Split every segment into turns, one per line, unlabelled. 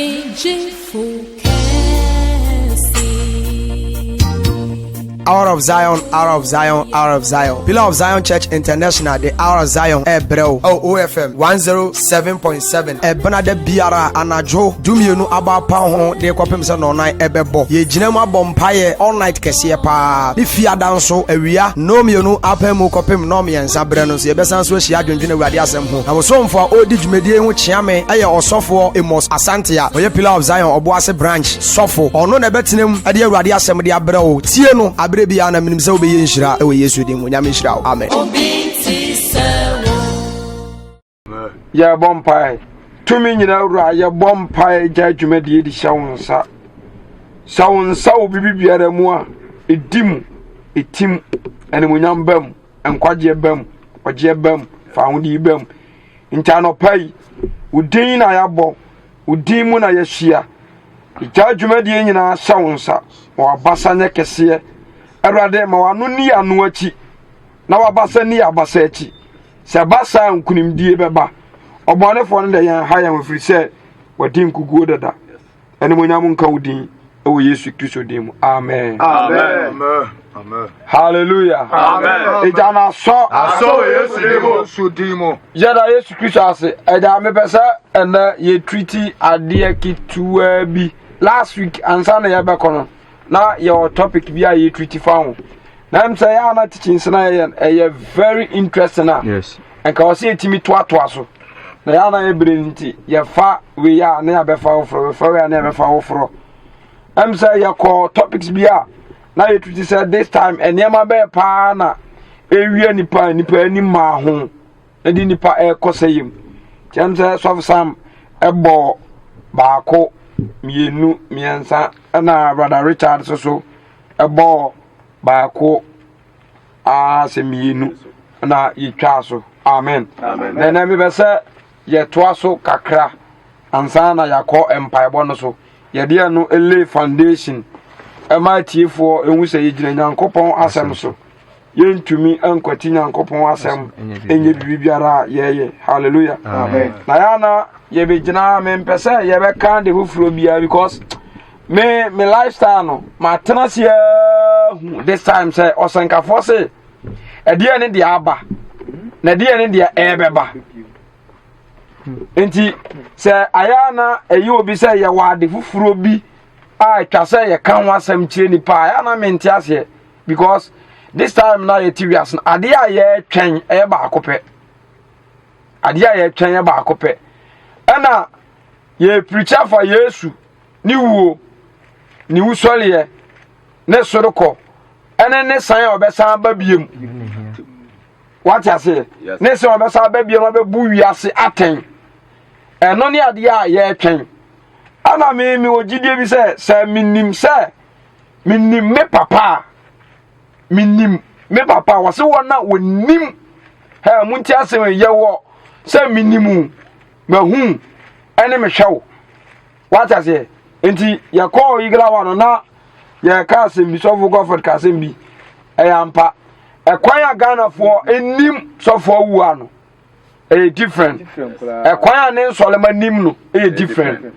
Me gyefo kɛse.
Hour of Zion, Hour of Zion, Hour of Zion. Pillar of Zion Church International, the Hour of Zion, ɛbrɛ wo. Oh, OFM 107.7. Ɛbenada biara anadwo 12 aba apa ho de kɔpem sɛ nɔnan ɛbɛbɔ. Yɛgyina mu abɔ mpaeɛ all night kɛseɛ paa. Ne fiada nso awia 2:30 apɛ mu kɔpem 3:30 berɛ no nso yɛbɛsan so ahyia adwendwene Awurade asɛm ho. Na wosomfo a ɔredi dwumadie ho kyea me ɛyɛ ɔsɔfoɔ Amos Asante a ɔyɛ Pillar of Zion Ɔboase branch sɔfo. Ɔno na ɛbɛtena mu ɛde Awurade asɛm de abrɛ wo. Tie no aberɛ biara na menim sɛ wobɛyɛ nhyira ɛwɔ Yesu din mu. Nyame nhyira wo. Amen.
Obi nti sɛ wo.
Yɛbɔ mpae. Tumi nyina wura, yɛbɔ mpae gya dwumadie de hyɛ wo nsa. Hyɛ wo nsa wɔ biribi biara mu a ɛdi mu, ɛtim, animuonyam ba mu, nkwagyeɛ ba mu, ɔgyeɛ ba mu, fahodie ba mu. Nti anɔpa yi, wo din na yɛabɔ, wo din mu na yɛahyia. Gya dwumadie nyinaa hyɛ wo nsa, ma w'abasa nyɛ kɛseɛ. Awurade, ma w'ano nni ano akyi, na w'abasa nni abasa akyi. Sɛ ɛba saa a, nkonimdie bɛba. Ɔbɔnefoɔ no deɛ yɛn ha yɛn ho ɛfiri sɛ wadi nkuguo dada. Animuonyam nka wo din ɛwɔ Yesu Kristo din mu. Amen.
Amen. Amen.
Hallelujah.
Amen.
Ɛgya no asɔ.
Asɔ wɔ Yesu din mu. Yesu din mu.
Yɛda Yesu Kristo ase. Ɛgya mepɛ sɛ ɛnɛ yɛtriti adeɛ ketewaa bi. Last week ansa na yɛbɛkɔ no na yɛwɔ topic bi a yɛtriti fa ho. Na m sɛ yɛ ana teachings na yɛyɛ ɛyɛ very interesting a.
Yes.
Nka wɔ sɛ yɛtumi toatoa so. Na yɛ ana yɛbrɛ nti yɛfa wei a na yɛabɛfa foforɔ, yɛfa wei a na yɛbɛfa foforɔ. Ɛm sɛ yɛkɔ topics bi a na yɛtriti sɛ this time nneɛma bɛyɛ paa na ɛwia nipa nipa anim maa ho ɛde nipa ɛrekɔ sɛ yam. Kyɛm sɛ Sɔfo Sam ɛbɔ baako, mmienu, mmiɛnsa ɛna Brother Richard nso so ɛbɔ baako aa sɛ mmienu na yɛtwaa so. Amen. Na ɛnɛ mepɛ sɛ yɛtoa so kakra ansa na yɛakɔ mpaebɔ no so. Yɛde ɛno lay foundation ɛma atiefoɔ ehu sɛ yɛgyina Nyankopɔn asɛm so. Yɛntumi nkwati Nyankopɔn asɛm ɛnyɛ biribi biara a yɛyɛ. Hallelujah.
Amen.
Na yɛ ana yɛbɛgyina, mempɛ sɛ yɛbɛka de foforɔ biara because me lifestyle no matena ase ahu this time sɛ ɔsɛnkafoɔ se ɛdeɛ ne deɛ aba na ɛdeɛ ne deɛ ɛrebɛba. Nti sɛ ayɛ ana ɛyɛ obi sɛ yɛwɔ ade foforɔ bi a atwa sɛ yɛka ho asɛm kyerɛ nipa a, ɛyɛ ana mente aseɛ because this time na yɛte wiase no adeɛ a yɛretwɛn ɛyɛ baako pɛ. Adeɛ a yɛretwɛn yɛ baako pɛ. Ɛna yɛpirikyi afa Yesu ne wuo, ne wusɔreɛ, ne sorokɔ, ɛne ne san a ɔbɛsan aba biem. Wate aseɛ? Ne san a ɔbɛsan aba biem abɛbu wiase atɛn. Ɛno ne adeɛ a yɛretwɛn. Ɛna me mewɔ gyidie bi sɛ, sɛ menim sɛ menim me papa a, menim me papa a, wɔse wɔn a wɔnim, hɛ, monti asɛm yi, yɛwɔ sɛ menim wo, mahu ɛne mehwɛ wo. Wate aseɛ? Nti yɛkɔɔ Iglawa no na yɛka asɛm bi, sɔfo Godfred ka asɛm bi, ɛyɛ ampa. Ɛkwan a Ghanafoɔ nim sɔfo awu a no, ɛyɛ different. Ɛkwan a ne nsɔlema nim no, ɛyɛ different.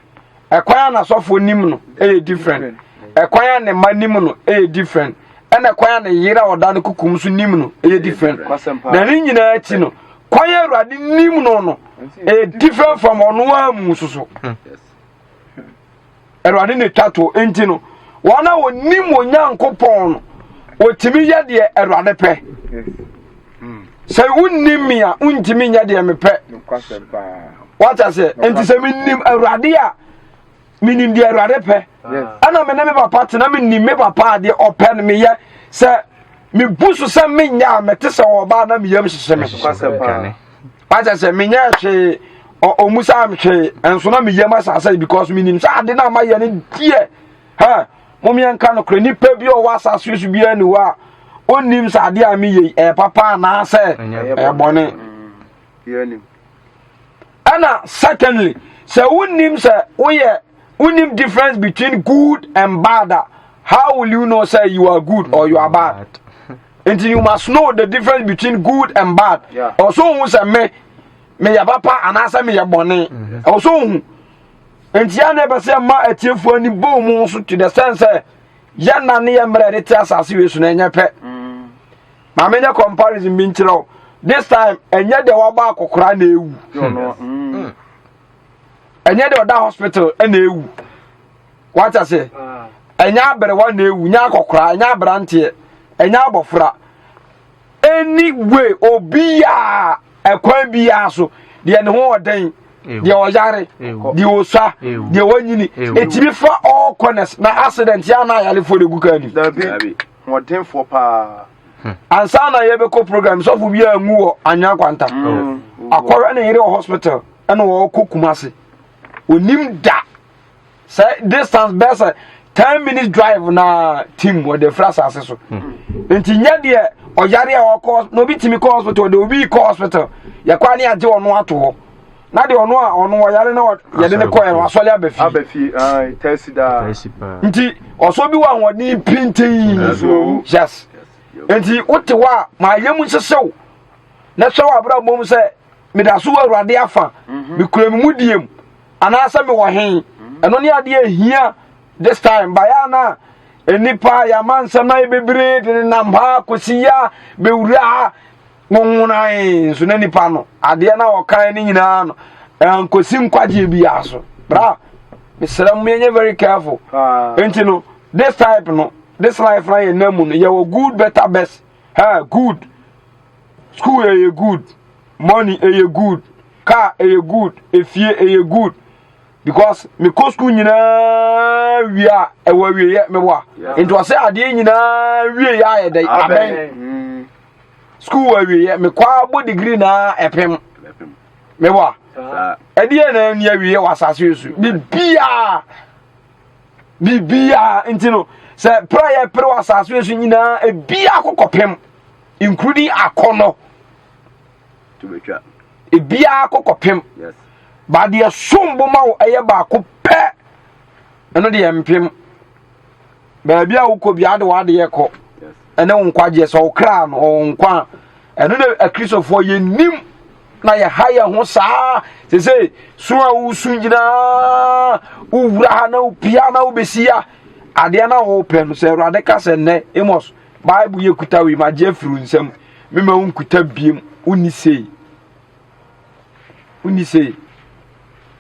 Ɛkwan a n'asɔfoɔ nim no, ɛyɛ different. Ɛkwan a ne mma nim no, ɛyɛ different. Ɛna ɛkwan a ne yere a ɔda ne kukum so nim no, ɛyɛ different. Na ne nyinaa akyi no, kwan a Awurade nim no no, ɛyɛ different from ɔno ara mu nso so. Awurade na etwa to nti no, wɔn a wɔnim wɔn Nyankopɔn no, wɔtumi yɛ deɛ Awurade pɛ. Sɛ wonnim me a, wontumi nyɛ deɛ mepɛ. Wate aseɛ? Nti sɛ menim Awurade a, menim deɛ Awurade pɛ. Ɛna me ne me papa tena, menim me papa a deɛ ɔpɛ no meyɛ. Sɛ mebu so sɛ menyɛ a, mete sɛ ɔbaa na meyam hyehye me. Wate aseɛ? Menyɛ hwee, ɔmu saa hwee, nso na meyam asase because menim sɛ ade no a mayɛ no deɛ, ha, mom yɛnka nokorɛ, nipa bi a ɔwɔ asase so biara ni hɔ a ɔnnim sɛ adeɛ a meyɛ yi ɛyɛ papa anaasɛ ɛyɛ bɔne. Ɛna secondly, sɛ wonnim sɛ woyɛ, wonnim difference between good and bad a, how will you know say you are good or you are bad? Nti you must know the difference between good and bad. Ɔso hu sɛ me meyɛ papa anaasɛ meyɛ bɔne. Ɔso hu. Nti a na ɛbɛ sɛ ma atiefoɔ ani bɔ mu so to the sense sɛ yɛn na ne yɛn mmerɛ de te asase wei so na ɛnyɛ pɛ. Maame nyɛ comparison bi nkyerɛ wo. This time ɛnyɛ deɛ wabɔ akɔkora na ewu. Ɛnyɛ deɛ ɔda hospital na ewu. Wate ase? Ɛnyɛ aberewa na ewu, nyɛ akɔkora, ɛnyɛ aberanteɛ, ɛnyɛ abɔfra. Anyway, obiara ɛkwan biara so deɛ ne ho ɔden deɛ ɔyare deɛ ɔsua deɛ wanyini ɛtumi fa all corners na accident yɛ ana ayarefoɔ de gu kaa nim.
Dabi hoɔdenfoɔ paa.
Ansa na yɛbɛkɔ program sɔfo bi anwu wɔ anwea kwanta akɔhwɛ ne yere wɔ hospital ɛna ɔkɔ Kumase onim da sɛ distance bɛɛ sɛ 10 minutes drive na team wɔde fira asase so nti nyɛ deɛ ɔyare a ɔkɔ na obi tumi kɔ hospital de obi kɔ hospital yɛkɔ ne agye ɔno ato hɔ na deɛ ɔno a ɔno ɔyare na yɛde ne kɔɛ no asɔre aba fie
Aba fie, ae, taxi daa.
Nti ɔsɔ bi wɔ ahoɔden pintin. Yes, nti wote hɔ a ma yam nhyehyew na hwɛ wɔ abrabɔ mu sɛ meda so wɔ Awurade afa, mekura me mu die mu anaasɛ mewɔ he. Ɛno ne adeɛ ehia this time bayɛ na nnipa yɛama nsɛm na yɛ bebree de nenam ha kɔsi ya bɛwura ha nwonwonan nso na nipa no adeɛ na ɔkan ne nyinaa no ɛnkɔsi nkwagyeɛ biara so. Bra, mesrɛ mo, yɛnyɛ very careful. Nti no this type no, this life na yɛ nam mu no, yɛwɔ good, better, best. Ha good school ɛyɛ good, money ɛyɛ good, car ɛyɛ good, efie ɛyɛ good, because mekɔ school nyinaa wie a ɛwɔ awieɛ meboa. Nti ɔsɛ adeɛ nyinaa wie yɛ ayɛ dɛ abɛn school wɔ awieɛ mekɔ abɔ degree na ɛpem meboa. Ɛdeɛ na ani awieɛ wɔ asase yi so biribiaa biribiaa. Nti no sɛ pere a yɛpere wɔ asase yi so nyinaa ebiaa kɔkɔpem, including akɔnɔ, ebiaa kɔkɔpem baadeɛ som bo ma wo ɛyɛ baako pɛ. Ɛno deɛ mpem baabi a wokɔ bi ade w'adeɛ kɔ ɛne wo nkwagyeɛ sɛ wo kra no ɔwɔ nkwa a ɛno na akristofoɔ yɛnim na yɛha yɛn ho saa sese so a wosu nyinaa wowura ha na wopia na wobɛsi a adeɛ no a wopɛ no sɛ Awurade ka sɛ nnɛ Amos Bible yɛ kuta wei magye afiri wo nsam mema wo nkuta biem wonni sei wonni sei.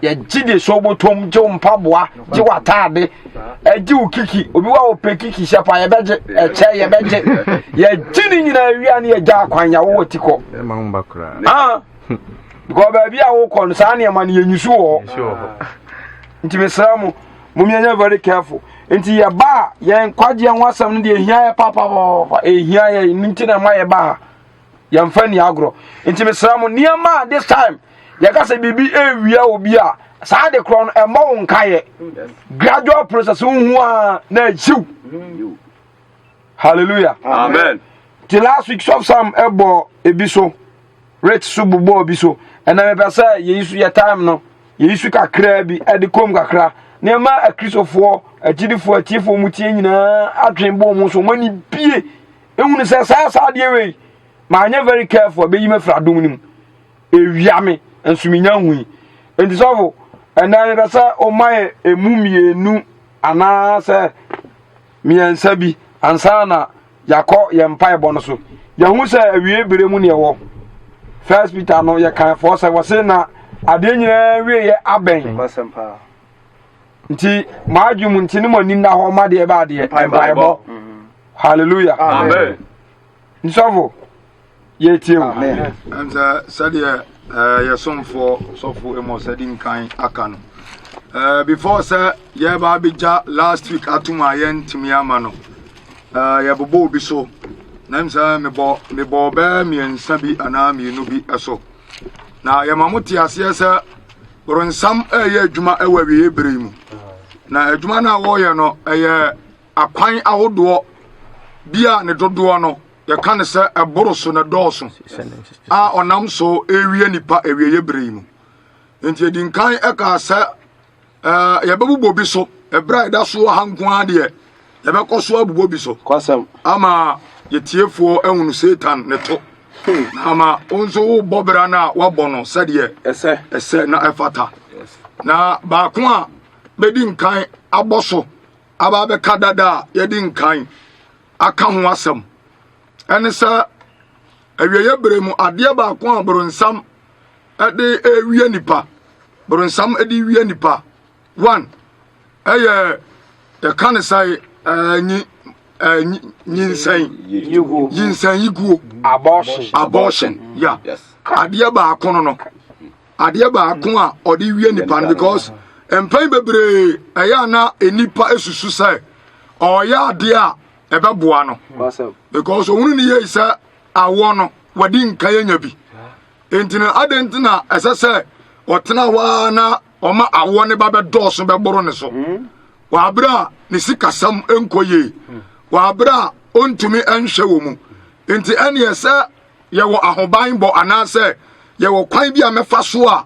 Yɛgye de so wobɔtɔm gye wo mpaboa gye w'ataade ɛgye wo kiki obi wa wɔpɛ kiki hyɛ pa yɛbɛgye ɛkyɛ yɛbɛgye yɛgye ne nyinaa wia ne yɛgya akwan yɛawo wɔ ti kɔ. Ah, because baabi a wokɔ no saa nneɛma no yɛnyi so wɔ hɔ. Nti mesrɛ mo momiɛnyɛ very careful. Nti yɛba a yɛn nkwagyeɛ ho asɛm no deɛ ɛhia yɛ papapapa ɛhia yɛ nti na ɛma yɛba ha yɛmfa ni agorɔ. Nti mesrɛ mo nneɛma a this time yɛka sɛ biribi ɛwia obi a saa de korɔ no ɛmmɔ wo nkayɛ gradual process wohu a na akyiw. Hallelujah,
amen.
Nti last week sɔf sam ɛbɔ ebi so rich so bobɔ ebi so ɛna mepɛ sɛ yɛyi so yɛ time no yɛyi so kakraa bi ɛde kom kakra nneɛma akristofoɔ akyidifoɔ atiefoɔ mu tie nyinaa adwen bɔ mu so wɔn ani bie ehunu sɛ saa saa adeɛ wei maanyɛ very careful ɛbɛyi me fira dom no mu ewia me nso menya hui. Nti sɔfo ɛnna mepɛ sɛ ɔma yɛ emu mmienu anaasɛ mmiɛnsa bi ansa na yɛakɔ yɛn mpaebɔ no so. Yɛhu sɛ awie bere mu ne ɛwɔ First Peter no yɛkan fɔɔ sɛ wɔse na adeɛ nyinaa wie yɛ abɛn. Nti maadwe mu nti ne mo ani nna hɔ ma deɛ ɛbɛ adeɛ mpaebɔ. Hallelujah,
amen.
Nsɔfo yɛtie wo.
Ɛm sɛ sɛdeɛ yɛsomfoɔ sɔfo Amos adi nkan aka no, before sɛ yɛba abɛgya last week atom a yɛntumi ama no, yɛbobɔ obi so na m sɛ mebɔ mebɔ bɛɛ mmiɛnsa bi anaa mmienu bi so na yɛma mo te aseɛ sɛ borɔnsam ɛyɛ adwuma ɛwɔ awieɛ berɛ yi mu na adwuma no a wɔreyɛ no ɛyɛ akwan ahodoɔ bi a ne dodoɔ no yɛka no sɛ ɛboro so na dɔɔso a ɔnam so ɛrewie nipa awieɛ berɛ yi mu. Nti ɛdi nkan ɛkaa sɛ yɛbɛbobɔ bi so ɛberɛ a ɛda so wɔ ha nko ara deɛ yɛbɛkɔ so abobɔ bi so ama yɛtiefoɔ ahunu Satan ne to na ama wo nso wobɔ bra no a woabɔ no sɛdeɛ ɛsɛ na ɛfata. Na baako a bɛdi nkan abɔ so aba abɛka dada a yɛdi nkan aka ho asɛm ɛne sɛ awieeɛ berɛ mu adeɛ baako a boronsam de rewie nipa boronsam de wie nipa one ɛyɛ yɛka ne sɛ ɛɛ nyi ɛɛ nyinsɛn nyinsɛn yiguo
abortion
abortion ya adeɛ baako no no adeɛ baako a ɔde wie nipa no because mpɛn bebree ɛyɛ ana nipa esusu sɛ ɔyɛ adeɛ a ɛbɛboa no because ohun ne yie sɛ awɔ no wɔde nka yɛ nya bi nti no adɛn nti na ɛsɛ sɛ ɔtena hɔ ara na ɔma awoɔ ne ba bɛdɔɔso bɛboro ne so hmm. wɔ abere a ne sikasɛm nkɔ yie hmm. wɔ abere a ɔntumi nhwɛ wɔ mu nti ɛneɛ sɛ yɛwɔ ahobanbɔ anaasɛ yɛwɔ kwan bi a mɛfa so a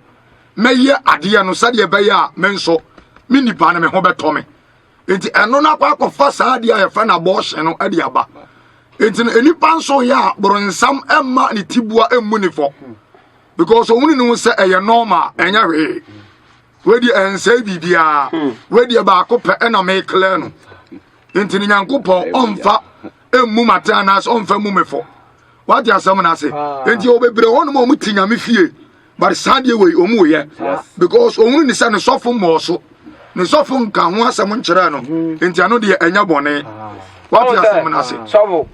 mɛyɛ adeɛ no sɛdeɛ ɛbɛyɛ a me nso me nipa no me ho bɛtɔ me nti ɛno no akɔ akɔfa saa adeɛ a yɛfrɛ no abɔɔhyɛ no de aba nti no nnipa nso yɛ a boronsam mma ne tiboa mmu ne fɔ because ohunu ne ho sɛ ɛyɛ normal ɛnyɛ hwee wei ɛnsɛe biribiara hmm. wei deɛ baako pɛ ɛna meklɛ no nti ne nyankopɔn ɔmfa mmu mate anaasɛ ɔmfa mmu me fɔ wate asɛm no ase ah. nti ɔbebree hɔ nom a ɔmo te nyame fie but saa deɛ wei ɔmo yɛ because ohunu ne sɛ ne sɔfo mmɔɔ so ne sɔfo nka ho asɛm nkyerɛ no hmm. nti ɛno deɛ ɛnyɛ bɔne ah. wate asɛm no ase
sɔfo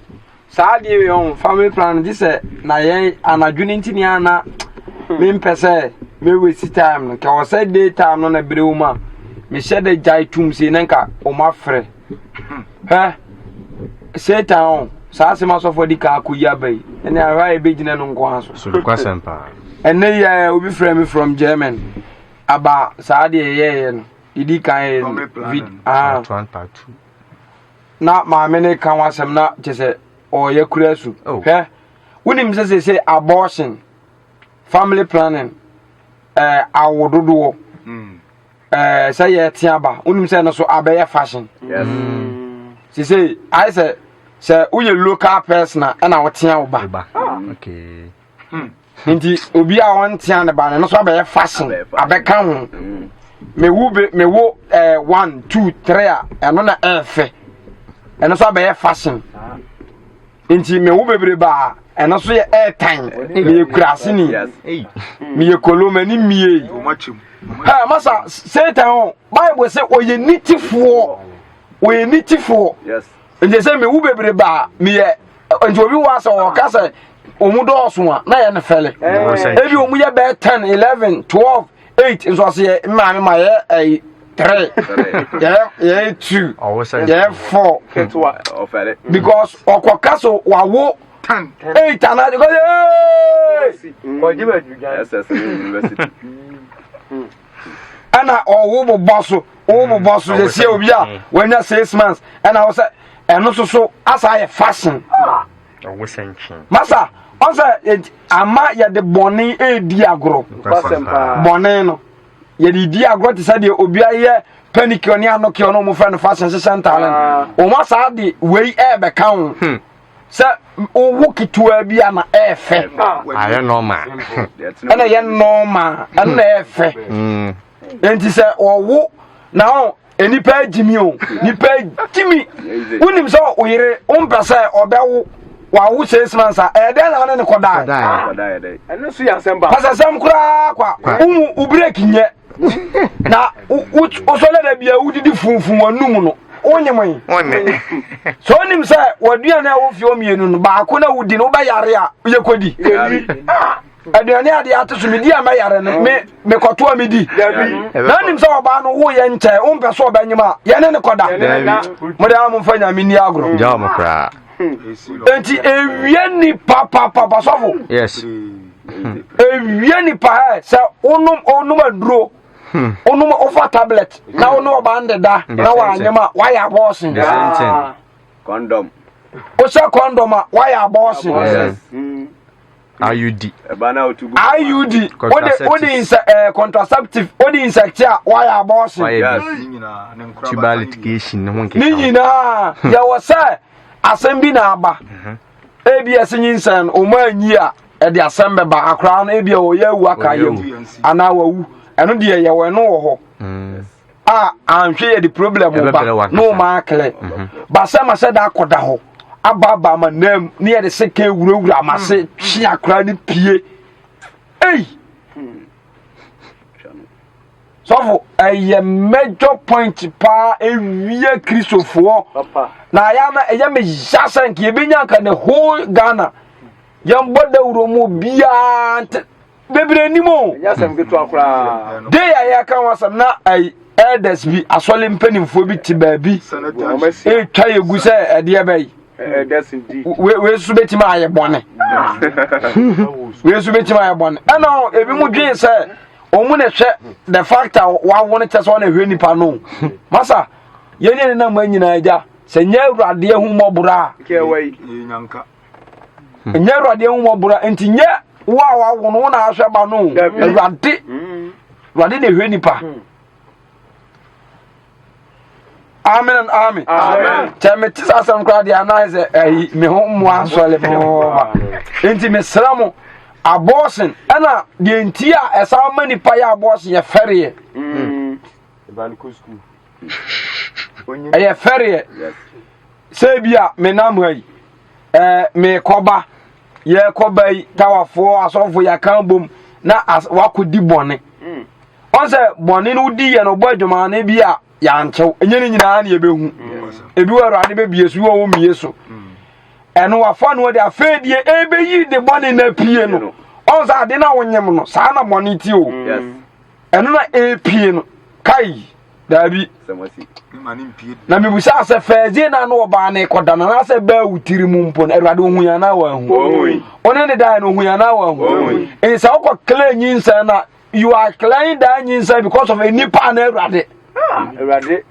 saa deɛ wei ɔho family plan gye sɛ na yɛn anadwo no nti ne ana mempɛ sɛ mewɛsi time no kɛwɔ sɛ day time no na berɛ wo mu a mehyɛ dɛ gyae tum sei na nka ɔmo afrɛ hɛ satan o saa asɛm asɔfoɔ di kan akɔyi aba yi ɛne ahwɛ a yɛbɛgyina no nko ara so ɛnɛ yi a obi frɛ me from german aba saa deɛ yɛyɛyɛ no yɛdi kan yɛ no vid ah na maame ne ka ho asɛm na kyɛ sɛ ɔyɛ kura su oh. hwɛ wonim sɛ sɛ sɛ abortion family planning ɛɛ eh, awo dodoɔ mm. ɛɛ sɛ yɛte aba wonim sɛ ɛno so abɛyɛ fashion mm. sese ayɛ sɛ sɛ woyɛ local person a ɛna wotea wo ba ah. hmm. nti obi a ɔntea ne ba no ɛno so abɛyɛ fashion abɛka ho hmm. mewu be mewo ɛɛ eh, one two three a ɛno na ɛɛfɛ ɛno so abɛyɛ fashion. Nti me wo bebrebe a ɛno so yɛ ɛɛtan meyɛ kuraseni meyɛ kolo m'ani mmie ɛ masa satan o bible sɛ ɔyɛ nitifoɔ ɔyɛ nitifoɔ nti sɛ me wo bebrebe a meyɛ nti obi wɔ asɛ ɔka sɛ ɔmu dɔɔso a na yɛ ne fɛle ebi ɔmu yɛ bɛyɛ 10 11 12 8 nso ɔsɛ yɛ maame ma yɛ ɛyi 3 yɛ yɛ 2 yɛ 4 because ɔkɔka so wawo 8 anaa because ɛna ɔwo bobɔ so wo bobɔ so yɛ sie obi a wanya 6 months ɛna wo sɛ ɛno nso so asa ayɛ fashion. Ah. Masa, ɔsɛ ama yɛde bɔne redi agorɔ. Bɔne no, yɛde di agorɔ te sɛ deɛ obi ayɛ panikiɔ ne anokiɔ no wɔn fɛ no fashion hyehyɛ ntaale no. Ah. Wɔn asa de wei ɛrebɛka ho. Hmm. Sɛ owu ketewa bi a na ɛɛfɛ.
Ayɛ nɔɔma.
Ɛna ɛyɛ nɔɔma, ɛna ɛɛfɛ. Hmm. Nti sɛ ɔwo na ɔ nnipa agyimi o nipa agyimi wonim sɛ wo yere wompɛ sɛ ɔbɛwo wawo six months a ɛyɛ dɛn na ɔne ne kɔdae pasasɛm koraa kwa womu wo break nyɛ na wosɔlɛ da bia wodidi funfun w'anum no wonyem yi sɛ wonim sɛ w'aduane a wofie mmienu no baako na wodi no wobɛyare a yɛkɔdi aduane a deɛ ate so medi a mɛyare no me mekɔto a medi na nim sɛ ɔbaa no woyɛ nkyɛ wompɛ sɛ ɔbɛnyem a yɛne ne kɔda mode a momfa nyame nni agorɔ enti ɛwie nipa papapa sɔfo ɛwie nipa ɛ sɛ wonom wonom aduro hmm. wonom wofa tablet na wo ne ɔbaa no deda na wanyem a woayɛ abɔɔsen
Condom.
Wohyɛ condom a woayɛ abɔɔsen
IUD.
IUD. Wode wode insɛ ɛɛ eh, contraceptive wode insect a wayɛ abortion.
Wayɛ bi. Tubal litigation ne ho nkeka.
Ne nyinaa hmm. yɛwɔ sɛ asɛm bi na aba. Mhm. Ebi ɛsɛ nyinsɛn wɔn anyi a ɛde asɛm bɛba akora no ebi a wɔyɛ awu aka yam anaa wawu ɛno deɛ yɛwɔ ɛno wɔ hɔ. Hmm. A anhwɛ yɛ de problem ba na wɔn aklɛ mhm. basɛ ma sɛ da akɔda hɔ abaaba ama nam ne yɛde seke wurawura ama se mm. twe akora ne pie ei sɔfo ɛyɛ major point paa ewie kristofoɔ na ayɛ ama ɛyɛ me ya sɛ nka yɛbɛnya nka ne whole ghana yɛmbɔ dawuro mu biara nte bebree nim o
ɛnyɛ asɛm ketewa koraa
de yɛ yɛka ho asɛm na ɛyi elders bi asɔle mpanimfoɔ bi te baabi etwa yɛ gu sɛ ɛdeɛ bɛyi wei nso bɛtumi ayɛ bɔne wei nso bɛtumi ayɛ bɔne ɛna ebi mu dwen sɛ wɔn na hwɛ the fact a wawo no kyɛ sɛ wɔn na hwɛ nipa no masa yɛn ne nenam nyinaa agya sɛ nyɛ awurade ahummɔborɔ a nyɛ awurade ahummɔborɔ a nti nyɛ wo a wawo no wo na ahwɛ ba no awurade hmm. awurade na ɛhwɛ nipa hmm. amen and amen kyɛ mete saa asɛm koraa deɛ anaayɛ sɛ ayi me ho mmoa asɔre pɔpɔpɔpa nti mesrɛ mo abortion ɛna deɛ nti a ɛsan ma nipa yɛ abortion yɛ fɛreɛ hmm. ɛyɛ fɛreɛ sɛ bi a menam ha yi ɛɛ mekɔba yɛkɔba yi tawafoɔ asɔfo yɛaka bom na wakɔdi bɔne hmm. ɔn sɛ bɔne no wodi yɛ no ɔbɔ adwumane bi a yɛankyɛw ɛnyɛ ne nyinaa ne yɛbɛhu hmm. ebi wɔ awurade bɛbie so wɔ wɔ mmie so hmm. ɛno wafa no de afei deɛ ɛbɛyi de bɔne no apue no ɔn sɛ ade no a wonyem no saa na bɔne ti o ɛno na ɛpie no kai daabi na mebusaa sɛ fɛɛgye na na ɔbaa ne kɔda no anaasɛ bɛɛ wo tiri mu mpo no awurade ohu yɛn anaa wanhu ɔne ne daeɛ no ohu yɛn anaa wanhu ɛnti sɛ wokɔ clear nyinsɛn na you are clearing that nyinsɛn because of nipa na awurade
ah, awurade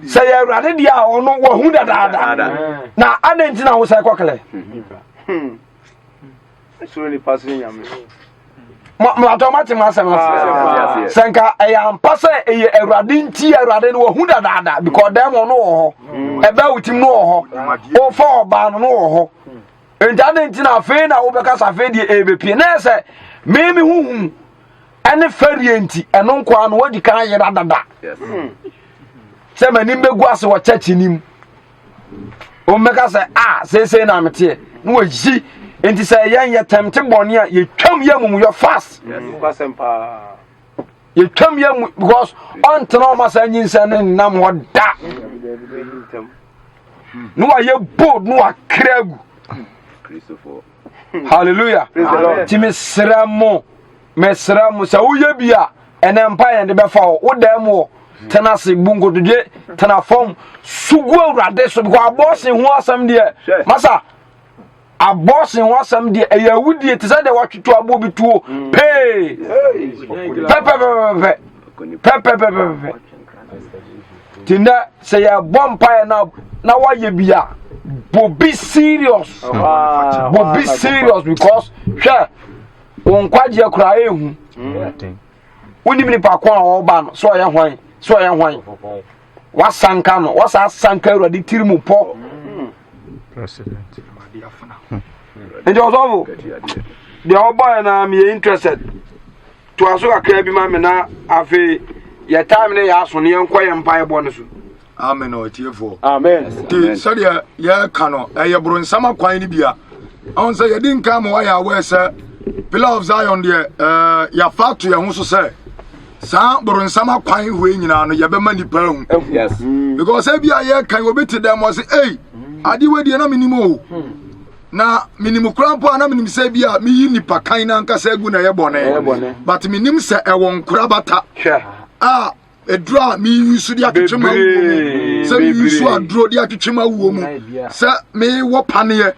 sɛ yɛ awurade deɛ a ɔno wahu dadaada na adɛn nti na wo sɛ kɔklɛ
hmm. Soro nipa soro nyame.
Mlatɔ mate mo asɛm ase. Sɛ nka ɛyɛ ampa sɛ ɛyɛ awurade nti awurade no wahu dadaada because dɛm ɔno wɔ hɔ. Mm. Ɛbɛ wotim no wɔ hɔ. Wofa ɔbaa no no wɔ hɔ. Nti ade nti na afei na wobɛka sɛ afei deɛ ɛbɛpie. Na ɛsɛ me me huhu ɛne fɛreɛ nti ɛno nkoa no wadi kan ayera dada. Sɛ m'anim bɛgu ase wɔ church nim. wɔbɛka sɛ a seesei na meteɛ na wɔyi nti sɛ yɛn yɛ tɛmte bɔne a yɛtwam yɛ amumuyɔ fast yɛtwam yɛ mu because ɔntena ɔma saa nyinsɛn no nnam hɔ da na wayɛ bold na wakra agu hallelujah nti mesrɛ mo Mesrɛ mo, sɛ woyɛ bi a, ɛnɛ mpa yɛn de bɛfa hɔ. Wo dan mu hɔ, tena ase, bu nkotodwe, tena fam, su gu Awurade so. Because abortion ho asɛm deɛ, masa, abortion ho asɛm deɛ, ɛyɛ awudie te sɛ deɛ wɔatwitwa aboɔ bi tuo mm. pee. Pɛpɛpɛpɛpɛ. Pɛpɛpɛpɛpɛ. Nti nnɛ, sɛ yɛbɔ mpaeɛ na na woayɛ bi a, bobi serious. Bobi serious because hwɛ, wo nkwagyeɛ koraa ɛhu wonim nipa ko a ɔreba no sɛ ɔyɛ hwan sɛ ɔyɛ hwan wasanka no wasa asanka awurade tiri mu pɔ nti ɔsɔfo deɛ ɔbɔɛ na meyɛ interested toa so kakra bi ma me na afei yɛ time ne yɛ aso ne yɛnkɔ yɛ mpaebɔ no so
Amen ɔtiefoɔ.
Amen.
Nti sɛdeɛ yɛreka no ɛyɛ boronsam akwan no bi a ɔn sɛ yɛdi nkan ma wayɛ aware sɛ Pillar of Zion deɛ ɛɛ yɛafa ato yɛn ho so sɛ saa boronsam akwan hɔ nyinaa no yɛbɛma nipa ahu.
Yes.
Because ebi a yɛreka yi obi te dɛm ɔse ei adeɛ wei deɛ na menim o. Na menim koraa mpo a na menim sɛ bi a meyi nipa kan no ankasa agu na ɛyɛ bɔne. But menim sɛ ɛwɔ nkorabata a aduro a meyi so de atwetwe ma wuo mu sɛ meyi so aduro de atwetwe ma wuo mu sɛ mewɔ paneɛ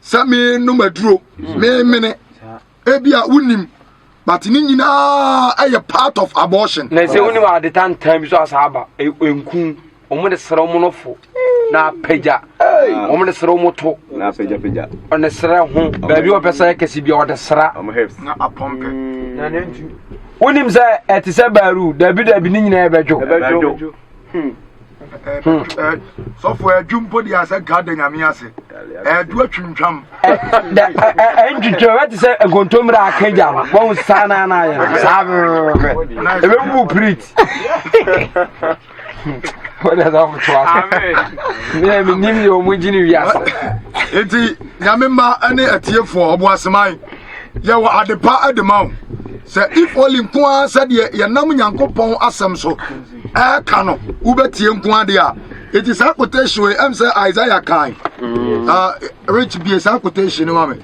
sɛ menom aduro memene ebi a wonim but ne nyinaa ɛyɛ part of abortion.
na sɛ wonim ade tantan bi so asa aba nku wɔn de srɛ wɔn no fo na apagya wɔn de srɛ wɔn to
na apagyapagya
ɔne srɛ ho baabi wɔpɛ sɛ kɛse bi ɔde sra
wɔn hips
na apɔmpɛ
na ne ntu wonim sɛ ɛte sɛ baaru dabi dabi ne nyinaa ɛbɛdwo
ɛbɛdwo hmm.
Sɔfo ɛdwu mpo deɛ asɛ nka da nyame ase. Ɛdwu atwintwam.
Ɛntwintwam ɛte sɛ nkontommire a aka gya no. Wɔn saa na na ayɛ no. Saa bɛbɛbɛ. Ɛbɛbu pirit. Wɔde ɛsɛ ɔmo to ase. Mi a mi nim deɛ ɔmo gyi ne wiase.
Eti nyame mma ne atiefoɔ ɔboaseman yɛwɔ adepa de ma wo sɛ if only nko ara sɛdeɛ yɛnam nyankopɔn asɛm so ɛɛka no wobɛtie nko ara deɛ a eti saa quotation wei ɛm sɛ Isaiah kan mm. rich bie saa quotation no ma me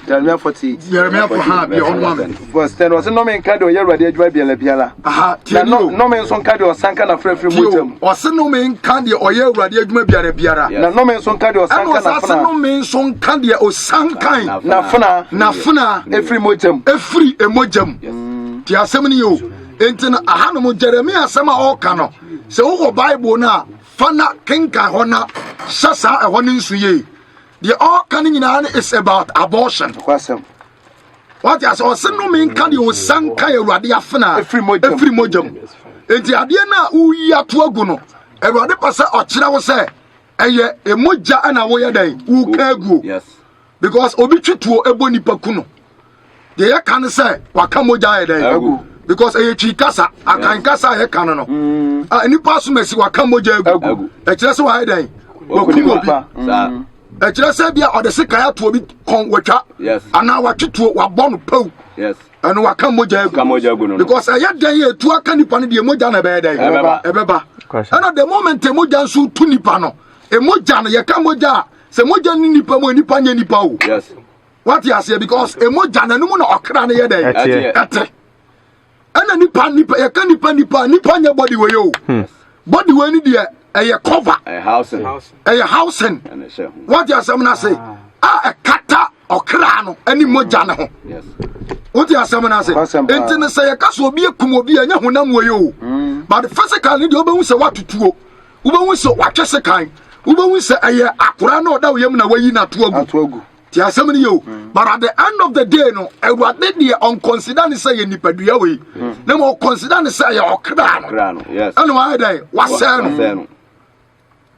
Jeremiah 48.
Jeremiah 4 ha bia ɔno ma me.
Verse 10 ɔsɛ nnome nka deɛ ɔyɛ awurade adwuma biara biara.
Aha tie ni o.
Nnome nso nka deɛ ɔsanka n'afrafiri mogya mu.
Ɔsɛ nnome nka deɛ ɔyɛ awurade adwuma biara biara.
Na nnome nso nka deɛ ɔsanka n'afena.
Ɛna ɔsɛ nnome nso nka deɛ ɔsankan.
N'afena.
N'afena.
Efiri mogya mu.
Efiri mogya mu. Tie asɛm ni o. Enti no ahanom Jeremiah asɛm a ɔka no sɛ wowɔ Bible no a fa na kenkan hɔ na hyɛ saa ɛhɔ no nso yie. Deɛ ɔreka no nyinaa no is about abortion. Wate ase ɔse nnome nka deɛ ɔsanka Awurade afena ɛfiri mogya mu. Enti adeɛ no a woyi ato agu no Awurade pɛ sɛ ɔkyerɛ wo sɛ ɛyɛ mogya ɛna woyɛ dɛn woka aguo. Because obi twe tuo ɛbɔ nipa ku no. Deɛ yɛka no sɛ waka mogya ayɛ dɛn because ɛyɛ twi kasa akan kasa a yɛka no no mm. ah, nipa asomasi waka mogya agu ɛkyerɛ sɛ wayɛ dɛn wakum obi mm. ɛkyerɛ sɛ bia ɔde sekan ato obi kɔn watwa anaa watwe tuo wabɔ no pɛw ɛno waka mogya agu because ɛyɛ dɛn yɛ etu aka nipa no deɛ mogya na ɛbɛyɛ dɛn ɛbɛba ɛna the moment mogya nso tu nipa no mogya no yɛka mogya a sɛ mogya ne nipa mu nipa nyɛ nipa o. Yes. Wate aseɛ because emogya na ɛnum na ɔkra no yɛ dɛ ɛte ɛna nipa nipa yɛka nipa nipa nipa nyɛ body wei o hmm. body wei ni deɛ ɛyɛ cover ɛyɛ housing wate asɛm no ase ah. a ɛkata ɔkra no ɛne mogya no ho wote asɛm no ase nti no sɛ yɛka sɛ obi akum obi a ɛnyɛ honam wei o hmm. but physical ne deɛ wobɛhu sɛ woatotuo wobɛhu sɛ watwe sekan wobɛhu sɛ ɛyɛ akora na ɔda wo yam na wayi no ato agu Ti asɛm no yɛ o. Mm. But at the end of the day no, Awurade deɛ ɔnconsider ne sɛ yɛ nipadua wei. Mm. Na ma ɔconsider ne sɛ yɛ ɔkra no. Ɛna wayɛ dɛ wasɛe no.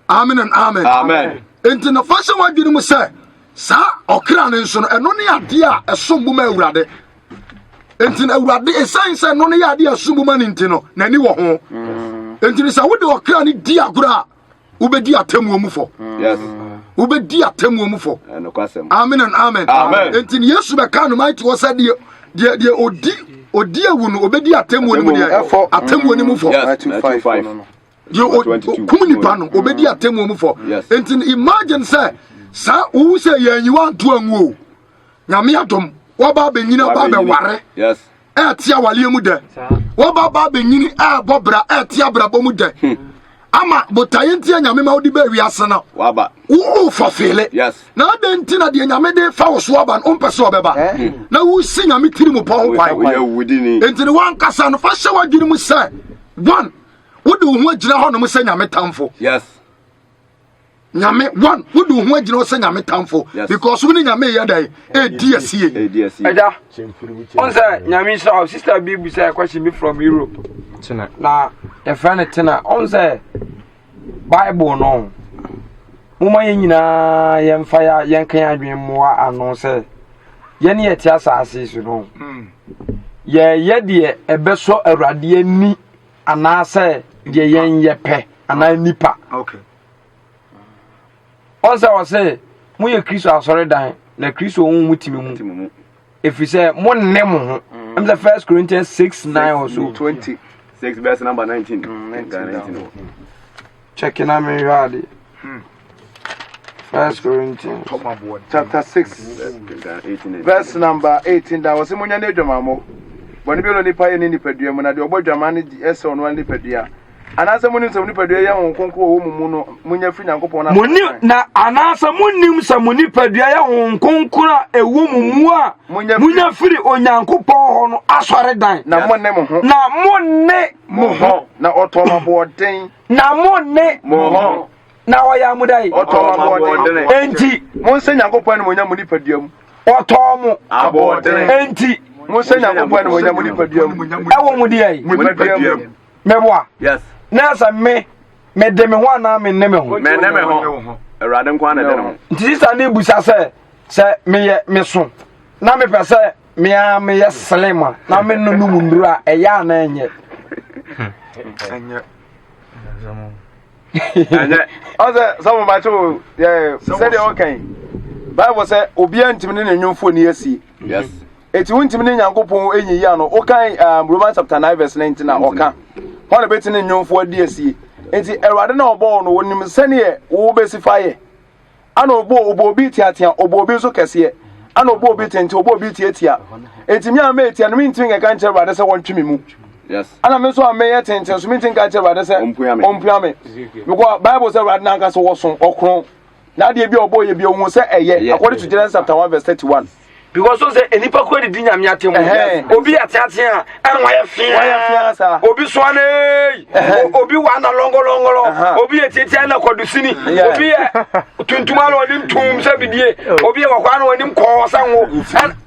Amen and amen.
Amen.
Nti na fa hyɛ w'adwene mu sɛ saa ɔkra no nso no ɛno ne adeɛ a ɛsom bo ma Awurade. Nti na Awurade ɛsiane sɛ ɛno ne yɛ adeɛ a ɛsom bo ma no nti no n'ani wɔ ho. Mm. Nti sɛ wode ɔkra no di agorɔ a wobɛdi atemmuo mu fɔ wobɛdi atemmuo mu fɔ amen and amen nti ne yesu bɛka no maiti hɔ sɛ deɛ deɛ deɛ ɔdi ɔdi awu no ɔbɛdi atemmuo no mu deɛ atemmuo no mu fɔ deɛ ɔkum nipa no ɔbɛdi atemmuo mu fɔ nti imagine sɛ saa wowu sɛ yɛanyiwa anto anwu o nyame adom waba abɛnyini aba abɛware ɛɛte awaleɛ mu dɛ waba aba abɛnyini ɛɛbɔ bra ɛɛte abrabɔ mu dɛ hmm. ama botaeɛ nti a nyame ma wode bɛ wiase no wo fɔfeele na adɛn nti na deɛ nyame de fa wo so aba no wompɛ sɛ ɔbɛba eh? hmm. na wosi nyame tiri mu pɔ ho kwan nti ne woankasa no fa hyɛ w'adwene mu sɛ one wode wo ho agyina hɔ nom sɛ nyame tamfo
yes.
Nyame one wode wo ho agyina hɔ sɛ nyame tamfo because wo ne nyame yɛ dɛn ɛdi asie.
Ɛgya ɔn sɛ nyame nhyira wo sister bi bisa question bi from Europe
tena
na yɛfrɛ no tena ɔn sɛ Bible no moma yɛn nyinaa yɛmfa yɛ yɛnka yɛn adwene mmoa ano sɛ yɛne yɛte asase so no hmm. yɛyɛ deɛ ɛbɛsɔ Awurade ani anaasɛ deɛ yɛn yɛ pɛ anaa nipa ɔn sɛ ɔsɛ moyɛ kristo asɔredan na kristo honhom mu tumi mu ɛfiri sɛ monne mo ho mm. ɛm sɛ first corinthians 6 9 or so
20
6 verse number 19 mm,
check na mehwɛ adeɛ hmm. First Corinthians
chapter 6 verse number 18 da wɔsɛ monya ne adwamammɔ bɔne bi ɔno nipa yɛ ne nipadua mu na deɛ ɔbɔ adwaman no di ɛsɛ ɔno ara nipadua anaasɛ monim sɛ mo nipadua yɛ honhom kronkron wɔ mo mu no monya firi nyankopɔn no
Moni na anaasɛ monim sɛ mo nipadua yɛ honhom kronkron a ɛwɔ mo mu a monya firi onyankopɔn hɔ no asɔredan
na monne mo ho
na monne
mo ho na ɔtɔn aboɔden
na monne
mo ho
na ɔyɛ amuda yi.
Ɔtɔɔ mo aboɔdene.
Enti.
Monsɛ Nyankopɔn animuonyam mo nipadua mu.
Ɔtɔɔ mo.
Aboɔdene.
Enti.
Monsɛ Nyankopɔn animuonyam mo nipadua mu.
Ɛwɔ mo deɛ yi.
Mo nipadua mu.
Mɛboa.
Yes.
Na sɛ me. Mede me ho anaa menne me ho?
Menne me ho. Awurade nko ara na ɛde ne ho.
Nti sista ne busa sɛ sɛ meyɛ meso na mepɛ sɛ mea meyɛ slim a na me no nom nnuro a ɛyɛ anaa ɛnyɛ?
Ɛnyɛ.
Ɛnyɛ.
Ɔsɛ sɛ mo ba kye yɛ sɛdeɛ ɔka yi Bible sɛ obiara ntumi ne ne nwomfoɔ ni asie.
Yes.
Eti wontumi ne Nyankopɔn nyiyi ano. Wokan um, Romans chapter 9 verse 19 a ɔka. Hɔ na bɛti ne nnwomfoɔ adi asie. Enti Awurade na ɔbɔɔ no, wɔnim sɛdeɛ wobɛsi fa yɛ. Ana ɔbɔ ɔbɔ obi teatea, ɔbɔ obi nso kɛseɛ. Ana ɔbɔ obi tenten, ɔbɔ obi tiatia. Enti me a mɛtia no, mentumi nkɛka nkyerɛ Awurade sɛ wɔntwe me mu.
Yes.
Ana me nso a mɛyɛ tenten so, mentumi nka nkyerɛ Awurade sɛ ɔmpua me. Because Bible sɛ Awurade n'ankasa wɔso, ɔkorɔn. N'adeɛ bi a ɔbɔ yɛ bi ohun sɛ ɛyɛ according to Genesis chapter 1 verse 31.
Because so sɛ nipa kura didi nyame atem obi ateatea a ɛna wayɛ fia
saa
obi soa ne obi wa na lɔngɔlɔngɔlɔ obi yɛ tiatia na kɔdusini obi yɛ tuntum ana ɔnim tum sɛ bidie obi yɛ kɔkɔɔ ana ɔnim kɔɔ sɛ ngo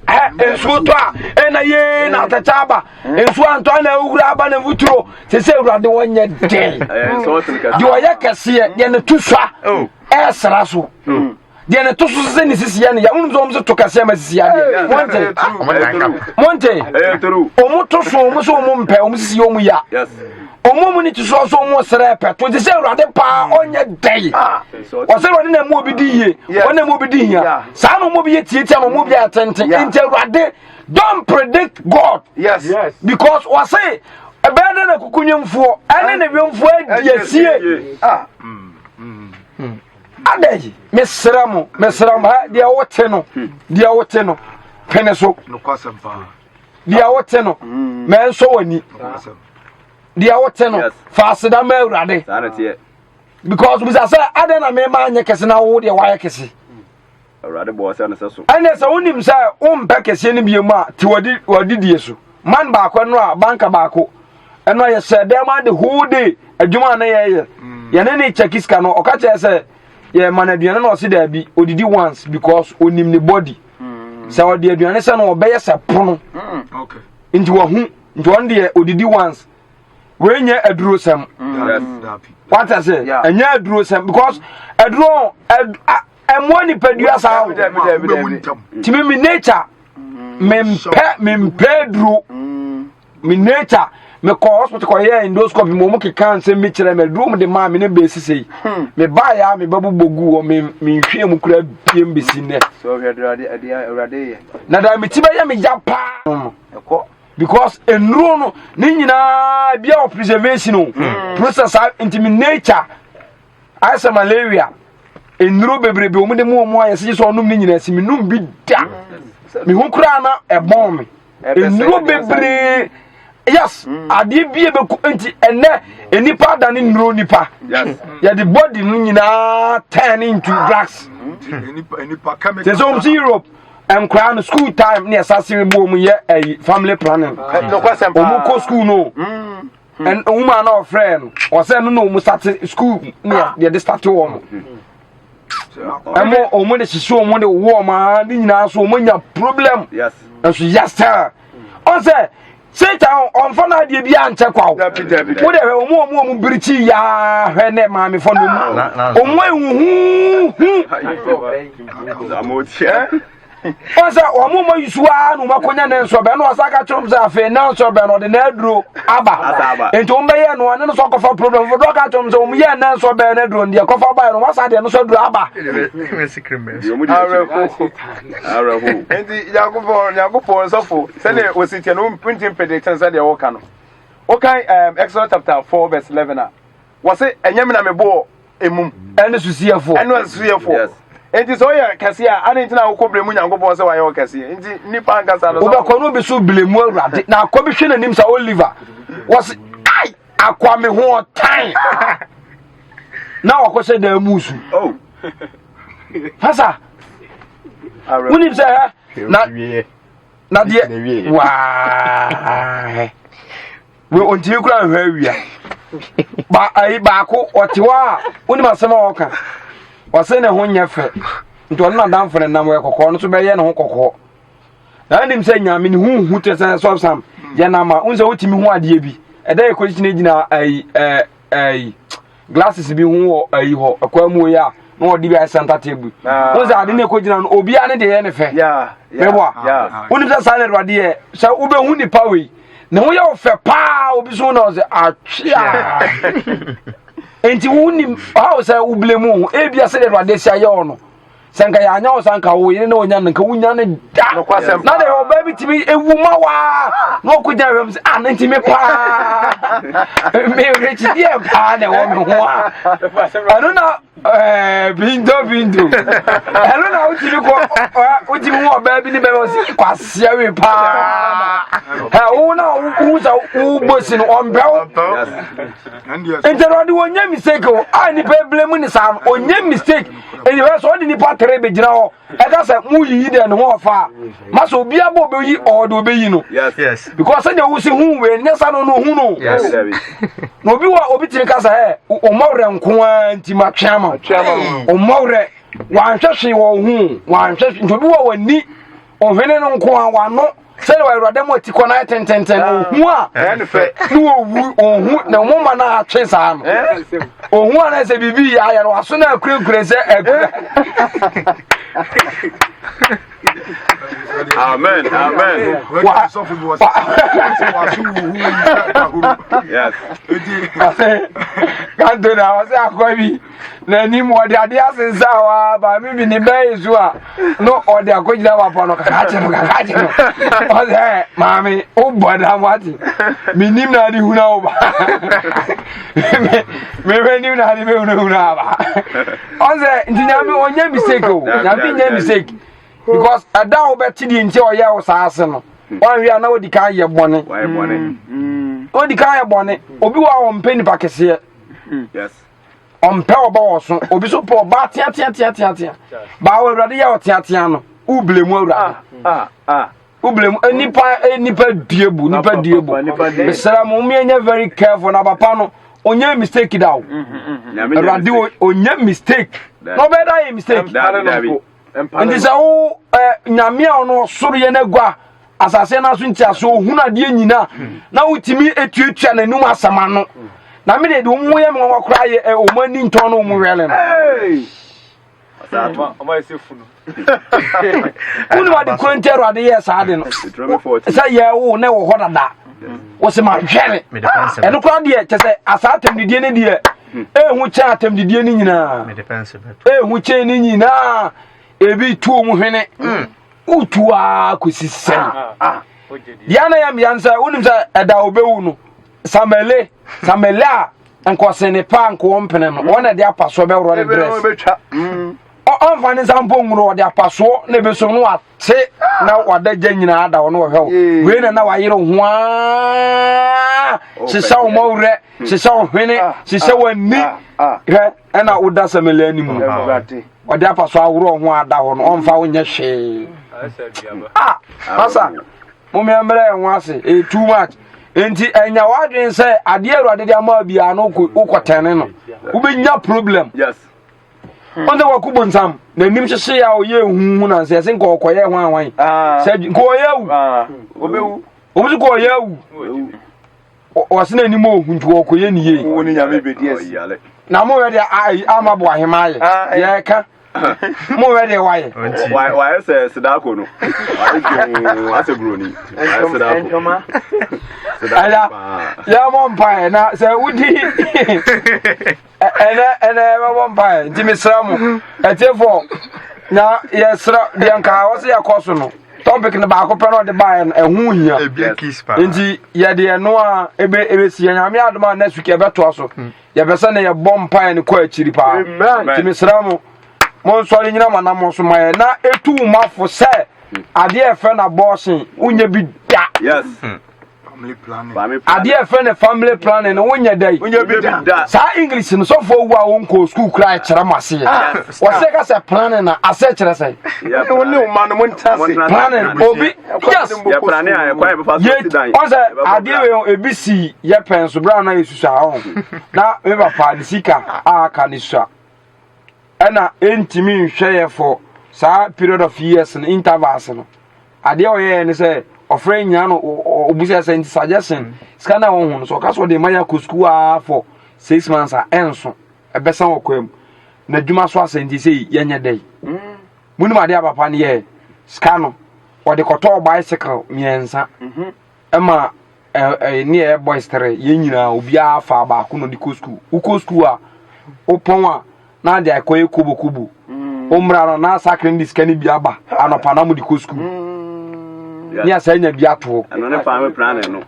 ɛ nsuo tɔ a ɛna yee na atɛkyɛ aba nsuo antɔ ana awura aba na mfuturo sɛ sɛ awurade wɔnyɛ den deɛ ɔyɛ kɛseɛ deɛ ne to sua ɛsra so deɛ ne to so sɛ ne sisi yɛ ne ya wonim sɛ ɔm sɛ to kɛseɛ ma sisi adeɛ monte monte ɔmo to so ɔmo sɛ ɔmo mpɛ ɔmo sisi yɛ ɔmo ya ɔmo mu ne to so so ɔmo srɛ pɛ to te sɛ awurade paa ɔnyɛ dɛn ɔsɛ awurade na ɛmu obi di yie ɔna ɛmu obi di hia saa na ɔmo bi yɛ tietia na ɔmo bi yɛ tenten nti awurade don't predict God
yes
because wɔse ɛbɛyɛ dɛ na kukunwemfoɔ ɛne ne wemfoɔ adi asie adɛn mesrɛ mo mesrɛ mo ha deɛ wote no deɛ wote no pene so deɛ wote no mɛnsɔ w'ani deɛ wote no fa aseda ma awurade because bisa sɛ adɛn na mema anyɛ kɛse na wo deɛ woayɛ kɛse
Awurade bɔɔ sɛ ne sɛ so.
Ɛnna sɛ wonim sɛ wompɛ kɛseɛ no bio mu a, te w'adidie so. Man baako ɛno a banka baako ɛno a yɛhyɛ dɛm a the whole day adwuma a na yɛyɛ. Mm. Yɛne ne kyɛki sika no ɔka kyerɛ sɛ yɛma no aduane na ɔse daabi odidi once because onim ne body. Mm. Sɛ ɔde aduane sɛ no ɔbɛyɛ sɛ pono. Mm. Nti wahu nti ɔno deɛ odidi once. Wei nyɛ aduro sɛm. Wata sɛ ɛnyɛ aduro sɛm because aduro ɛmmoa nipadua saa o tìmi mi nature mempɛ mempɛ aduro me nature mekɔ hospital kɔyɛ endoscopy mu ɔmo keka nsɛm bi kyerɛ me aduro mu de maa me ne bɛsi sei hmm. me baa yɛ a me ba bobɔ gu hɔ me menhwie mu kura biem bɛsi nnɛ na da me ti bɛyɛ me ya paa because nnuro no ne nyinaa bia wɔ preservation o hmm. process nti me nature Ayɛ sɛ malaria nnuro bebrebe wɔn de mu wɔn ayɛ sɛ sɛ ɔnom ne nyinaa si me num bi da me ho koraa na ɛbɔn me nnuro bebree yes mm. adeɛ bi ebɛku nti ɛnɛ nnipa ada ne nnuro nipa yɛde body no nyinaa turn into drugs te sɛ wɔn si Europe nkwaraa no school time ne ɛsa se bu wɔn yɛ ɛyi family planning wɔn kɔ school no. Mm. Hmm. Woman na ɔfrɛ no ɔsɛ no na ɔmu sate school ne ah. yɛde sate wɔ no ɛmo ɔmo de hyehyɛ ɔmo de wɔ ɔmo aa ne nyinaa so ɔmo nya problem nso yasa ɔsɛ satan ɔnfa no adeɛ bi ankyɛ kwa o wode hwɛ ɔmo ɔmo ɔmo birikyi yaa hwɛ ne maame fɔ no mu ɔmo ehuhuhu Wɔn sɛ wɔn mo yi so ara na wɔn akɔnya ne nsɔbɛn na wɔsan ka kyerɛ wɔn sɛ afei na nsɔbɛn no ɔde n'aduro aba nti wɔn bɛyɛ no ɔne no so akɔfa problem foforɔ ɔka kyerɛ wɔn sɛ wɔn yɛ ne nsɔbɛn no aduro deɛ kɔfa ba yɛ no wɔn asa deɛ no so aduro aba.
Nti Nyankopɔn Nyankopɔn nsɔfo sɛdeɛ wɔsi tiɛ no nti mpɛde kyɛn sɛdeɛ wɔka no wɔkan Exodus chapter 4 verse 11 a wɔse ɛnyɛ me na mebɔɔ emum.
Ɛne susiyɛfoɔ.
Ɛne susiyɛfoɔ. Nti sɛ ɔyɛ kɛseɛ a ade nti na wokɔ blemu Nyankopɔn sɛ wayɛ wo kɛseɛ nti nipa ankasa no.
Wobɛkɔ no obi so blemu Awurade na akɔ bi hwɛ n'anim sɛ Oliver wɔse ai akɔ me ho ɔtan na wakɔhyɛ dan mu su.
Oh.
Pasa wonim sɛ hɛ na na deɛ waa we ɔntumi kura nhwɛ awia ba ayi baako ɔte hɔ a wonim asɛm a ɔka ɔsɛ ne ho nyɛ fɛ nti ɔno nadamfo ne nam ɔyɛ kɔkɔɔ no so bɛyɛ ne ho kɔkɔɔ na anim sɛ nyame ne ho hu te sɛ sɔbsam yɛ nam a wohu sɛ wotumi ho adeɛ bi ɛdɛ yɛ kɔgyina gyina ayi ɛɛ ayi. glasses bi ho wɔ ayi hɔ ɛkwan mu yi a na wɔde bi ayɛ center table wɔn sɛ ade na ɛkɔ gyina no obiara ne deɛ yɛ ne fɛ mɛboa wonim sɛ saa na awurade yɛ sɛ wobɛhu nipa wei ne ho yɛ wo fɛ paa obi so na ɔsɛ atwea nti wonim how sɛ woblame wo ho ebia sɛdeɛ awurade asi ayɛ wo no sɛ nka yɛanyɛ wo sa nka wo yere ne ɔnya no nka wonya no da na deɛ ɔbaa bi tumi ewu ma waa na ɔkɔgya hwɛm sɛ ah ne nti me paa merekyideɛ paa na ɛwɔ me ho a ɛno na ɛɛ binto binto ɛno na wotumi kɔ wotumi hu ɔbaa bi ne bɛrɛ ɔsi kwasia wi paa ɛ wo na wo sɛ wo bɔ si no ɔmpɛ wo nti ɛwurade wɔnyɛ mistake o a nipa ebile mu ne saa no ɔnyɛ mistake ɛyɛ hɔ sɛ ɔde nipa tere bɛgyina hɔ ɛka sɛ mo yiyi deɛ ne ho ɔfa a ma sɛ obiara bɔ ɔbɛyi ɔde ɔbɛyi no because sɛdeɛ wosi hu wei nyɛ sa no no hu no na obi wɔ obi tiri ka sɛ ɛ ɔmmɔ werɛ nko ara nti ma twea ma ɔmmɔ werɛ wanhwɛ hwee wɔ ho wanhwɛ hwee nti obi wɔ w'ani ɔhwene no nko ara wano sɛdeɛ awurade mu ati kɔ no ayɛ tententen no ohu a ne owu ohu na ɔmo ma no atwe saa no ohu a na sɛ biribi yɛ ayɛ no waso no akurakura sɛ akura
Amen. Amen. Yes.
Kanto na ɔsɛ akɔ bi n'anim ɔde adeɛ asensan hɔ a maame bi ne bɛyɛ so a no ɔde akɔgyina wapa no kaka kye no kaka kye no ɔsɛ maame wobɔ da mo ate menim na ade huna wo ba mehwɛ nim na ade bɛhunahuna aba ɔsɛ nti nyame ɔnyɛ mistake o nyame nyɛ mistake because ɛda a wobɛte deɛ nti ɔyɛ wo saa ase no wanhwɛ a na wodi kan yɛ bɔne wodi kan yɛ bɔne obi wɔ a ɔmpɛ nipa kɛseɛ ɔmpɛ ɔba wɔ so obi so pɛ ɔba teateateateatea baa wɔ awurade yɛ ɔteatea no wobile mu awurade ah, ah, ah. wobile mu nipa eh, nipa due bu nipa due bu mesrɛ mo moyɛnyɛ very careful na papa no ɔnyɛ mistake da o mm-hmm, mm-hmm. awurade ɔnyɛ mistake na ɔbɛyɛ da yɛ mistake nti sɛ wo nyame a ɔno ɔsoro yɛ no agua asase no so ntiaso ohunu adeɛ nyina na wotumi etuatua n'anum asɛm ano na me deɛ deɛ wɔn ho yɛ me nwanwa koraa yɛ wɔn ani ntɔn na wɔn wɛle no. Wone wade kuro nti awurade yɛ saa de no sɛ yɛwo na ɛwɔ hɔ dada wɔsɛ ma hwɛre ɛno koraa deɛ kyɛ sɛ asaa atɛmdidie no deɛ ɛhu kyɛn atɛmdidie no nyinaa ɛhu kyɛn no nyinaa ebi tuo mu hwene wotu ara kɔsi sɛn ah, ah. deɛ na yɛ mmea no sɛ wonim sɛ ɛda wobɛwu no samele samele a nkɔsene pa nkoɔ mpene no wɔn na ɛde apasoɔ bɛworɔ ne dress mm. ɔmfa ne nsa mpo nwuro ɔde apasoɔ na ebi so no wate na wada gya nyinaa da ɔno ɔhwɛ wo wei na na wayere ho aa hyehyɛ wo mɔwerɛ hyehyɛ wo hwene ah, hyehyɛ w'ani hwɛ ɛna woda samele anim no ɔde afa so aworɔ ho ada hɔ no ɔmfa wo nyɛ hwee ah masa mommea mmerɛ yɛn ho ase ɛyɛ too much nti ɛnya w'adwene sɛ adeɛ awurade de ama biara no wokɔtɛne no wobɛnya problem yes ɔn sɛ waku bonsam n'anim hyehye a ɔyɛ huhu na nsɛ ɛsɛ nka ɔkɔyɛ ho ahwan ah. sɛ nka ɔyɛ awu ah. wɔn nso kɔ ɔyɛ awu wɔsi n'anim ohu nti wɔkɔyɛ ne yie
wo ne nyame bɛdi asi
na mo wɛ deɛ ayi ama bo ahema ayɛ
ah, eh.
yɛka mo wɛ deɛ wayɛ
wayɛ sɛ sedako no wayɛ dwoo asɛ buroni wayɛ sedako
ɛda yɛmɔ mpaeɛ na sɛ wodi ɛnɛ ɛnɛ yɛbɛbɔ mpaeɛ nti mesrɛ mo ɛtiefoɔ na yɛsrɛ deɛ nka wɔ sɛ yɛkɔ so no topic no baako pɛ na ɔde baeɛ no ɛho hia nti yɛde ɛno a ebe ebesi yɛn nyame adom a next week yɛbɛtoa so hmm. yɛpɛ sɛ ne yɛbɔ mpaeɛ no kɔ akyiri paa nti mesrɛ mo monsɔre nyina mo anammɔ so ma yɛ na ɛtu wo mafo sɛ adeɛ ɛfɛ na bɔɔsen wonyɛ bi da
yes.
Hmm. Adeɛ ɛfɛ ne family planning no wonyɛ dɛ yi saa English no sɔfo wu a wonkɔ sukuu kura ɛkyerɛ mo aseɛ ah. wɔsɛ ka sɛ planning na asɛ kyerɛ sɛ planning obi yes ɔsɛ adeɛ wei ebi si yɛ pɛn so berɛ a na yɛsusua hɔ na me papa ne sika a aka ne sua ɛna ɛntumi nhwɛ yɛ for saa period of years no intervals no adeɛ ɔyɛɛ ne sɛ ɔfrɛ nyina no ɔbusa sɛ nti suggestion sika no a wɔhu no so ɔka sɛ ɔde ma yɛ akɔ sukuu aa for 6 months a ɛnso ɛbɛsan wɔ kwan mu na adwuma so asɛ nti sɛ yɛnyɛ dɛ. Munim adeɛ a papa no yɛ, sika no wɔde kɔtɔɔ bicycle mmiɛnsa ɛma ɛ ɛ ne yɛ boys tere yɛn nyinaa, obiara fa baako na ɔde kɔ school. Wokɔ school a, wopɔn a na ade akɔyɛ kobokobo, wommra no na sakre no de sika no bi aba anɔpa na mode kɔ school ne asa nya bi atoɔ.
Ɛno ne family planning no.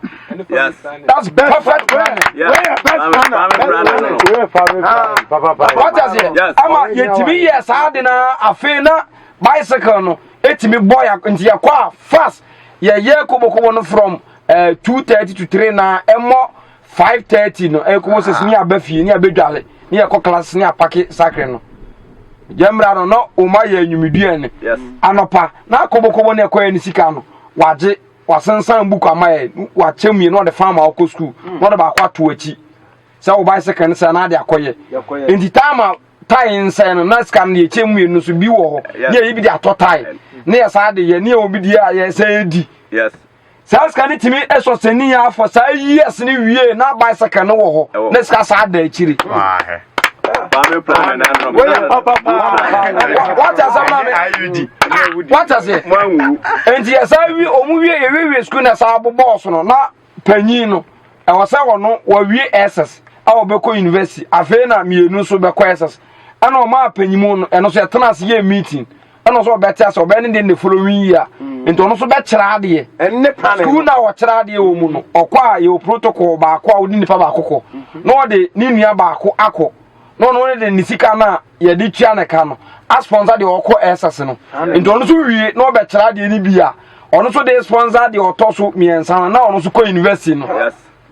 Yes.
That's perfect planning.
Yes. Family planning no.
What aseɛ?
Yes.
Ama yɛtumi yɛ saa de na afei na bicycle no ɛtumi bɔ yɛ nti yɛkɔ a fast, yɛyɛ kobokobo no from 2:30 to 3 na ɛmmɔ 5:30 no ɛkobo sɛ ne aba fie ne abɛdwale ne yɛkɔ class ne apake sakre no yɛmmra no na ɔma yɛ anwummeduane. Anɔpa na kobokobo ne ɛkɔyɛ ne sika no wagye wasensan book ama yɛ, wakyɛ mu yɛ na ɔde fa ama ɔkɔ school na ɔde baako ato akyi sɛ wo bicycle no sɛ na ade akɔyɛ. Nti time a tae nsɛn no na sika no yɛkyɛ mu mmienu so bi wɔ hɔ ne yɛyi bi de atɔ tae ne yɛ saa de yɛ ne yɛ obi deɛ a yɛ sɛ yɛdi. Saa sika no tumi ɛsɔ sɛni yɛ afɔ saa years ne wie na bicycle no wɔ hɔ na sika saa da akyiri.
Family planning no.
Wate asɛm na me wate aseɛ? Nti yɛ saa wie ɔmu wie yɛwiewie sukuu na saa bobɔɔ so no na panyin no ɛwɔ sɛ ɔno wawie SS a ɔbɛkɔ university. Afei na mmienu nso bɛkɔ SS ɛna ɔma apanyimu no ɛno nso yɛtena ase yɛ meeting ɛna ɔsɛ ɔbɛte ase ɔbɛyɛ ne deɛ ne following year nti ɔno nso bɛkyerɛ adeɛ.
Ɛne planning.
Sukuu na ɔkyerɛ adeɛ wɔ mu no, ɔkɔ a yɛwɔ protocol baako a wode nipa baako kɔ na ɔde ne nua baako akɔ na ɔno ne de ne sika no a yɛde tua ne ka no asponsor deɛ ɔkɔ SS no. Nti ɔno nso wie na ɔbɛkyerɛ adeɛ no bi a ɔno nso de sponsor deɛ ɔtɔ so mmiɛnsa no na ɔno nso kɔ university no.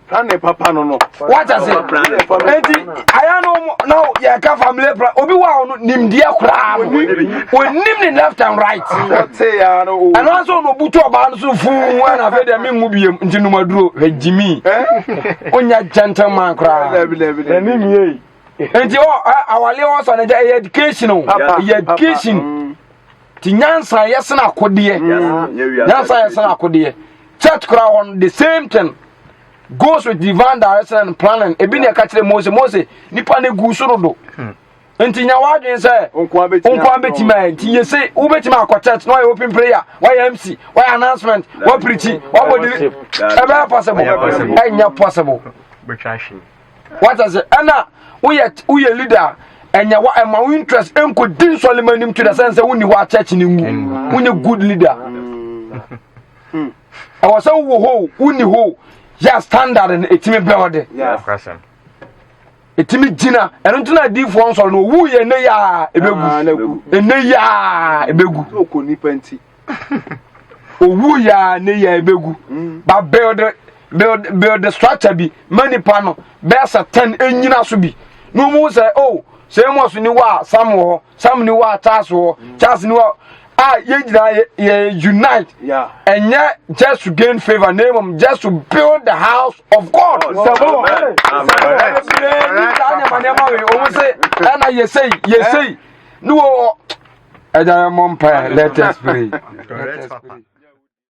Planning papa no.
Wata se eti aya no na yɛka family plan, obi wa ɔno nimdeɛ koraa no onim ne left and right.
Ɔte ya no o.
Ɛno nso na obutu ɔbaa no so fuu ɛna afei deɛ mengu biem nti numaduro hwɛ gyimi onya gentleman koraa.
Dabi dabi dabi.
Nti ɔ awale ɔsɔ ne gya ɛyɛ education o, ɛyɛ education ti nyansa yɛ sena akodeɛ, nyansa yɛ sena akodeɛ. Church koraa hɔ no, the same thing goes with divine direction and planning. Ebi na ɛka kyerɛ Mose, Mose nipa ne gu so dodo nti nya wadwen sɛ
Nkoa bɛtumi
nkoa bɛtumi ayɛ. Nti yɛse wobɛtumi akɔ church na wayɛ open prayer, wayɛ MC, wayɛ announcement, wapreach, wabɔ di, ɛbɛyɛ possible? Ɛnyɛ possible. Wata sɛ ɛna woyɛ leader, ɛnyɛ wa ɛma wo interest ɛnkɔ di nsɔlema anim to the sense sɛ wonni hɔ a church ne ngu. Wonyɛ good leader. Ɛwɔ sɛ wowɔ hɔ, wonni hɔ yɛ standard no ɛtumi bɛwɔ ɛtumi gyina. Ɛno nti na adiifoɔ nsɔre no owu yɛ ɛnɛ yɛ a ɛbɛgu, ɛnɛ yɛ a ɛbɛgu.
Ɔkɔ nipa nti.
Owu yɛ a ɛnɛ yɛ a ɛbɛgu, ba build the structure bi ma nipa no bɛyɛ sɛ 10 ɛnyina so bi na ɔmu sɛ oh, sɛ Amos ni hɔ a, Sam wɔ hɔ, Sam ni hɔ a, Charles wɔ hɔ, Charles ni hɔ a, yɛn nyinaa yɛ unite. Ɛnyɛ just to gain favour na mmom just to build the house of God.
Amen.
Bebree ni saa nneɛma nneɛma wei ɔmo sɛ ɛna yɛsɛi yɛsɛi ne wɔ ɛgya yɛ mmɔ mpaeɛ. Let us pray, let us pray.